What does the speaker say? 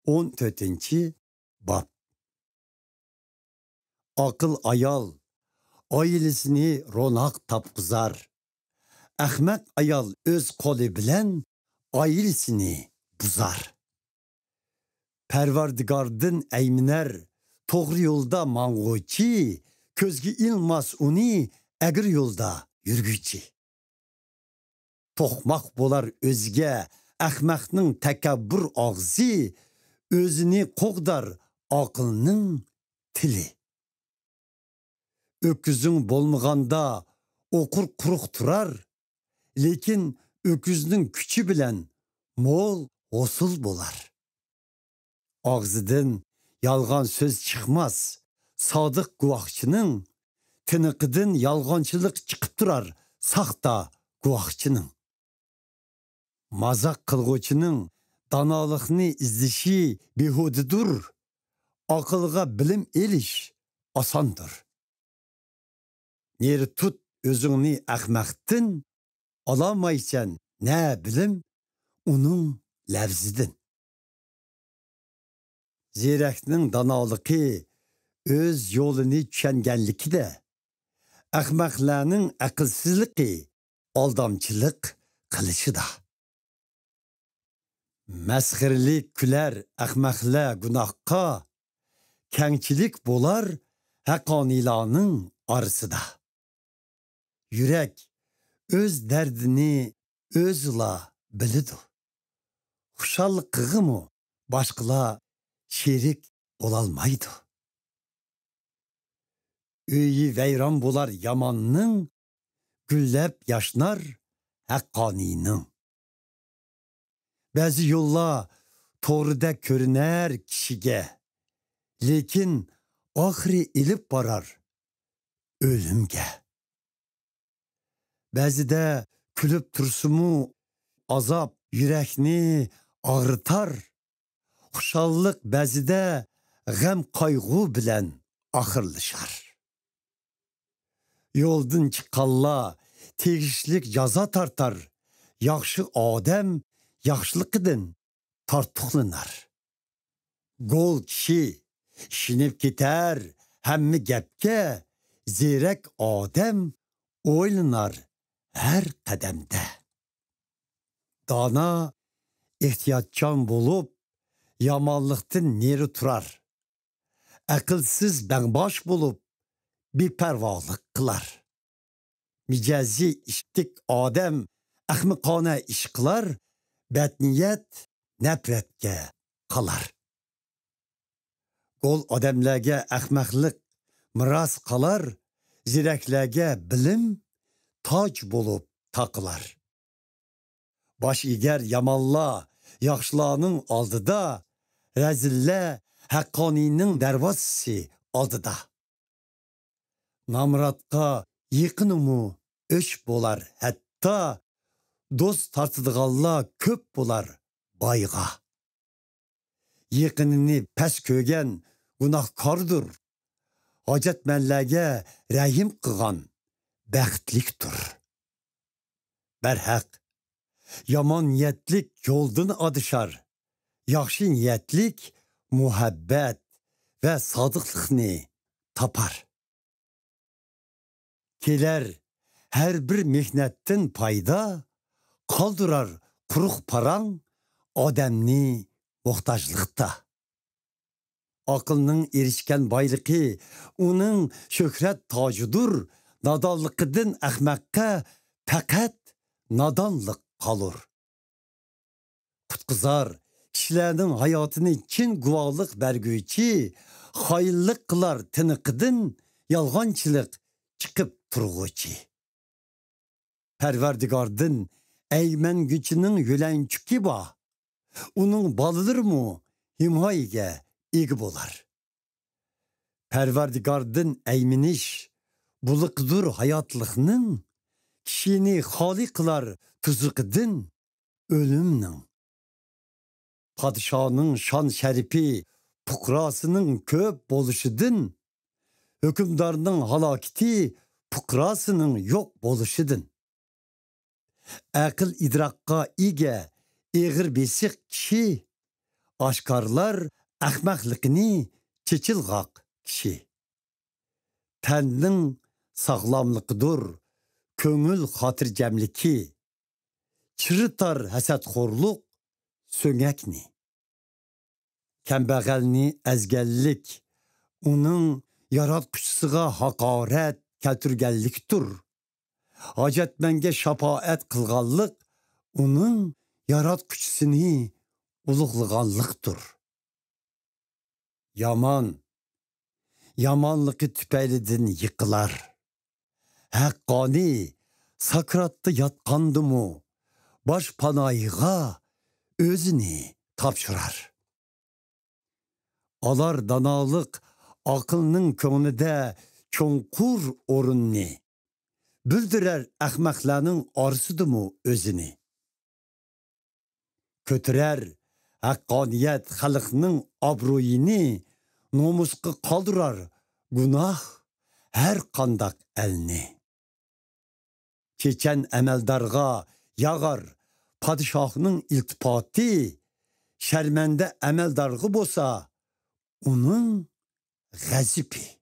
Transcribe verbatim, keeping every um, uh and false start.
ئون تۆتىنچى باب. ئاقىل ئايال ئائىلىسىنى روناق تاپقۇزار. ئەخمەق ئايال ئۆز قولى بىلەن ئائىلىسىنى بۇزار. پەرۋەردىگاردىن ئەيمىنەر توغرا يولدا ماڭغۇچى، كۆزگە ئىلماس ئۇنى ئەگرى يولدا يۈرگۈچى. توقماق بولار ئۆزىگە ئەخمەقنىڭ تەكەببۇر ئاغزى، ئۆزىنى قوغدار ئاقىلنىڭ تىلى. ئۆكۈزۈڭ بولمىغاندا ئوقۇر قۇرۇق تۇرار، لېكىن ئۆكۈزنىڭ كۈچى بىلەن مول ھوسۇل بولار. ئاغزىدىن يالغان سۆز چىقماس سادىق گۇۋاھچىنىڭ، تىنىقىدىن يالغانچىلىق چىقىپ تۇرار ساختا گۇۋاھچىنىڭ. مازاق قىلغۇچىنىڭ دانالىقنى ئىزدىشى بىھۇدىدۇر، ئاقىلغا بىلىم ئېلىش ئاساندۇر. نېرى تۇت ئۆزۈڭنى ئەخمەقتىن، ئالامايسەن نە بىلىم ئۇنىڭ لەۋزىدىن. زېرەكنىڭ دانالىقى ئۆز يولىنى چۈشەنگەنلىكىدە، ئەخمەقلەرنىڭ ئەقىلسىزلىقى ئالدامچىلىق قىلىشىدا. مەسخىرىلىك كۈلەر ئەخمەقلەر گۇناھقا، كەڭچىلىك بولار ھەققانىيلارنىڭ ئارىسىدا. يۈرەك ئۆز دەردىنى ئۆزىلا بىلىدۇ. خۇشاللىقىغىمۇ باشقىلار شېرىك بولالمايدۇ. ئۆيى ۋەيران بولار ياماننىڭ، گۈللەپ ياشنار ھەققانىينىڭ. بەزى يوللار توغرىدەك كۆرۈنەر كىشىگە، لېكىن ئاخىرى ئېلىپ بارار ئۆلۈمگە. بەزىدە كۈلۈپ تۇرسىمۇ ئازاب يۈرەكنى ئاغرىتار، خۇشاللىق بەزىدە غەم قايغۇ بىلەن ئاخىرلىشار. يولدىن چىققانلار تېگىشلىك جازا تارتار، ياخشى ئادەم ياخشىلىقىدىن تارتۇقلىنار. گول كىشى ئىشىنىپ كېتەر ھەممە گەپكە، زېرەك ئادەم ئويلىنار ھەر قەدەمدە. دانا ئېھتىياتچان بولۇپ، يامانلىقتىن نېرى تۇرار. ئەقىلسىز بەڭباش بولۇپ، بىپەرۋالىق قىلار. مىجەزى ئىتتىك ئادەم ئەخمىقانە ئىش قىلار، بەتنىيەت نەپرەتكە قالار. گول ئادەملەرگە ئەخمەقلىق مىراس قالار، زېرەكلەرگە بىلىم تاج بولۇپ تاقىلار. باش ئېگەر يامانلار ياخشىلارنىڭ ئالدىدا، رەزىللەر ھەققانىينىڭ دەرۋازىسى ئالدىدا. نامراتقا يېقىنىمۇ ئۆچ بولار ھەتتا، دوست تارتىدىغانلار كۆپ بولار بايغا. يېقىنىنى پەس كۆرگەن گۇناھكاردۇر، ھاجەتمەنلەرگە رەھىم قىلغان بەختلىكتۇر. بەرھەق، يامان نىيەتلىك يولدىن ئادىشار، ياخشى نىيەتلىك مۇھەببەت ۋە سادىقلىقنى تاپار. كېلەر ھەر بىر مېھنەتتىن پايدا، قالدۇرار قۇرۇق پاراڭ ئادەمنى موھتاجلىقتا. ئاقىلنىڭ ئېرىشكەن بايلىقى ئۇنىڭ شۆھرەت تاجىدۇر، نادانلىقىدىن ئەخمەققە پەقەت نادانلىق قالۇر. قۇتقۇزار كىشىلەرنىڭ ھاياتىنى چىن گۇۋاھلىق بەرگۈچى، خائىنلىق قىلار تىنىقىدىن يالغانچىلىق چىقىپ تۇرغۇچى. پەرۋەردىگاردىن ئەيمەنگۈچىنىڭ يۆلەنچۈكى بار، ئۇنىڭ بالىلىرىمۇ ھىمايىگە ئىگە بولار. پەرۋەردىگاردىن ئەيمىنىش بۇلىقىدۇر ھاياتلىقنىڭ، كىشىنى خالىي قىلار تۇزىقىدىن ئۆلۈمنىڭ. پادىشانىڭ شان-شەرىپى پۇقراسىنىڭ كۆپ بولۇشىدىن، ھۆكۈمدارنىڭ ھالاكىتى پۇقراسىنىڭ يوق بولۇشىدىن. ئەقىل-ئىدراكقا ئىگە، ئېغىر بېسىق كىشى ئاشكارىلار ئەخمەقلىقىنى چېچىلغاق كىشى. تەننىڭ ساغلاملىقىدۇر كۆڭۈل خاتىرجەملىكى، چىرىتار ھەسەتخورلۇق سۆڭەكنى. كەمبەغەلنى ئەزگەنلىك ئۇنىڭ ياراتقۇچىسىغا ھاقارەت كەلتۈرگەنلىكتۇر. ھاجەتمەنگە شاپائەت قىلغانلىق ئۇنىڭ ياراتقۇچىسىنى ئۇلۇغلىغانلىقتۇر. يامان يامانلىقى تۈپەيلىدىن يىقىلار. ھەققانىي ساكراتتا ياتقاندىمۇ باشپاناھىغا ئۆزىنى تاپشۇرار. ئالار دانالىق ئاقىلنىڭ كۆڭلىدە چوڭقۇر ئورۇننى، بىلدۈرەر ئەخمەقلەرنىڭ ئارىسىدىمۇ ئۆزىنى. كۆتۈرەر ھەققانىيەت خەلقنىڭ ئابرۇيىنى، نومۇسقا قالدۇرار گۇناھ ھەر قانداق ئەلنى. چېچەن ئەمەلدارغا ياغار پادىشاھنىڭ ئىلتىپاتى، شەرمەندە ئەمەلدارغا بولسا ئۇنىڭ غەزىپى.